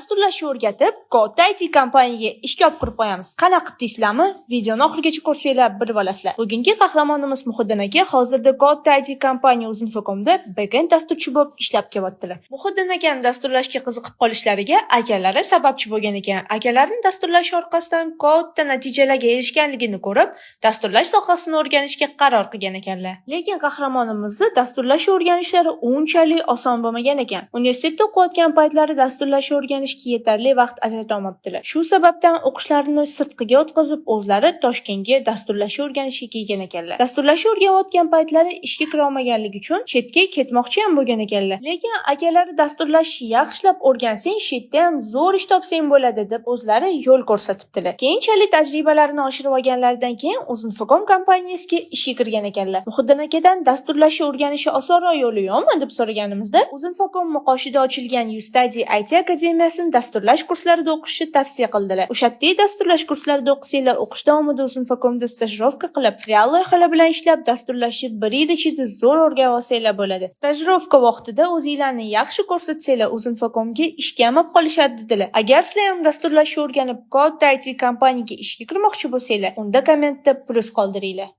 Dasturlashni o'rgatib, katta IT kompaniyaga ishga olib kirib qo'yamiz. Qanaqa qilib deysizlarmi? Videoni oxirigacha ko'rsanglar, bilib olasizlar. Bugungi qahramonimiz Muhiddin aka hozirda katta IT kompaniya Uzinfocomda backend dasturchi bo'lib ishlab kelyaptilar. Muhiddin akani dasturlashga qiziqib qolishlariga akalari sababchi bo'lgan ekan. Akalarining dasturlash orqasidan katta natijalarga erishganligini ko'rib, dasturlash sohasini o'rganishga qaror qilgan ekanlar. Lekin qahramonimizni dasturlash o'rganishlari unchalik oson bo'lmagan ekan. Universitetda o'qiyotgan paytlari dasturlashni o'rganishga yetarli vaqt ajrata olmabdilar. Shu sababdan o'qishlarini sirtqiga o'tkazib, o'zlari Toshkentga dasturlashni o'rganishga kelgan ekanlar. Dasturlashni o'rganayotgan paytlari ishga kira olmaganligi uchun chetga ketmoqchi ham bo'lgan ekanlar. Lekin akalari dasturlashni yaxshilab o'rgansang, shu yerda ham zo'r ish topsang bo'ladi, deb o'zlari yo'l ko'rsatibdilar. Keyinchalik tajribalarini oshirib olganlaridan keyin Uzinfocom kompaniyasiga ishga kirgan ekanlar. Muhiddin akadan dasturlashni o'rganishi osonroq yo'li yo'qmi, deb so'raganimizda, Uzinfocom qoshida ochilgan Ustudy IT akademiyasining dasturlash kurslarida o'qishni tavsiya qildilar. O'sha yerdagi dasturlash kurslarida o'qisanglar, o'qish davomida Uzinfocomda stajirovka qilib, real loyihalar bilan ishlab, dasturlashni bir yil ichida zo'r o'rganib olsanglar bo'ladi. Stajirovka vaqtida o'zinglarni yaxshi ko'rsatsanglar, Uzinfocomga ishga ham olib qolishadi, dedilar. Agar sizlar ham dasturlashni o'rganib, katta IT kompaniyaga ishga kirmoqchi bo'lsanglar, unda kommentda plyus qoldiringlar.